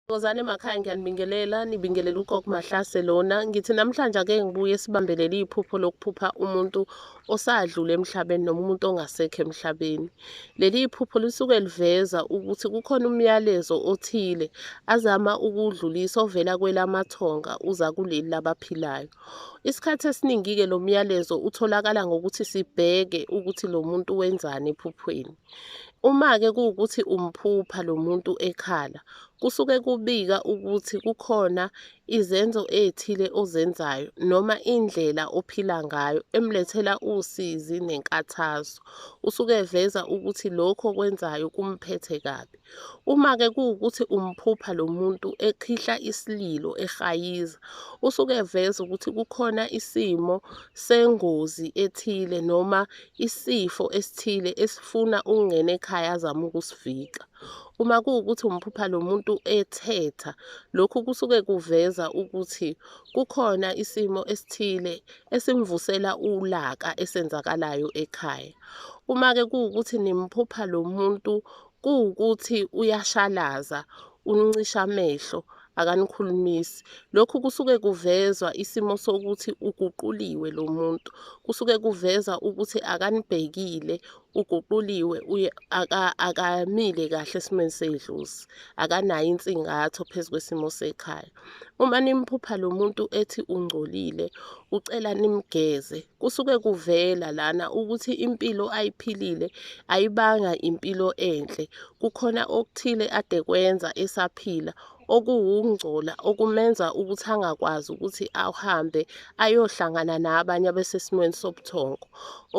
Thokozani emakhaya, ngiyanibingelela, nibingelela uGogo Mahlase lona. Ngithi namhlanje ake ngibuye sibambelele iphupho lokuphupha umuntu osadlule emhlabeni noma umuntu ongasekho emhlabeni. Leli phupho lisuke liveza ukuthi kukhona umyalezo othile azama ukuwudlulisa ovela kwelamathonga uza kuleli labaphilayo. Isikhathi esiningi-ke lo myalezo utholakala ngokuthi sibheke ukuthi lo muntu wenzani ephuphweni. Uma-ke kuwukuthi umphupha lo muntu ekhala, kusuke kubika ukuthi kukhona izenzo ey'thile ozenzayo noma indlela ophila ngayo emlethela usizi nenkathazo. Usuke eveza ukuthi lokhu okwenzayo kumphethe kabi. Uma-ke kuwukuthi umphupha lo muntu ekhihla isililo ehayiza, usuke eveza ukuthi kukhona isimo sengozi ethile noma isifo esithile esifuna ukungena ekhaya azame ukusivika. Uma kuwukuthi umphupha lo muntu ethetha, lokhu kusuke kuveza ukuthi kukhona isimo esithile esimvusela ulaka esenzakalayo ekhaya. Uma-ke kuwukuthi nimphupha lo muntu kuwukuthi uyashalaza, uncisha amehlo, akanikhulumisi, lokhu kusuke kuvezwa isimo sokuthi uguquliwe lo muntu. Kusuke kuveza ukuthi akanibhekile, uguquliwe, akamile kahle esimweni sedlozi, akanayo insingatho phezu kwesimo sekhaya. Uma nimphupha lo muntu ethi ungcolile, ucela nimgeze, kusuke kuvela lana ukuthi impilo ayiphilile ayibanga impilo enhle. Kukhona okuthile ade kwenza esaphila okuwukungcola okumenza ukuthi angakwazi ukuthi ahambe ayohlangana nabanye abesesimweni sobuthongo.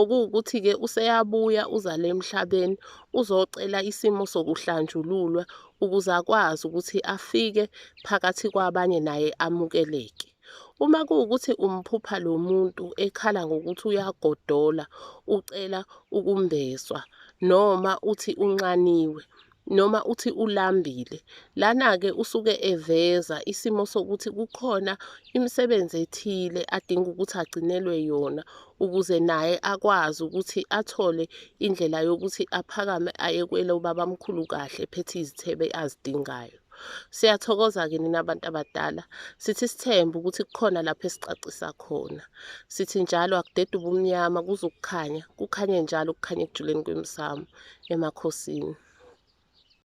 Okuwukuthi-ke useyabuya uza le emhlabeni uzocela isimo sokuhlanjululwa ukuze akwazi ukuthi afike phakathi kwabanye naye amukeleke. Uma kuwukuthi umphupha lo muntu ekhala ngokuthi uyagodola ucela ukumbeswa noma uthi unxaniwe noma uthi ulambile, lana-ke usuke eveza isimo sokuthi kukhona imisebenzi ethile adinga ukuthi agcinelwe yona ukuze naye akwazi ukuthi athole indlela yokuthi aphakame aye kwelobabamkhulu kahle ephethe izithebe azidingayo. Siyathokoza-ke nina bantu abadala, sithi sithembe ukuthi kukhona lapho esicacisa khona. Sithi njalo akudede ubumnyama kuze ukukhanya, kukhanye njalo ukukhanya ekujuleni kwemsamo emakhosini.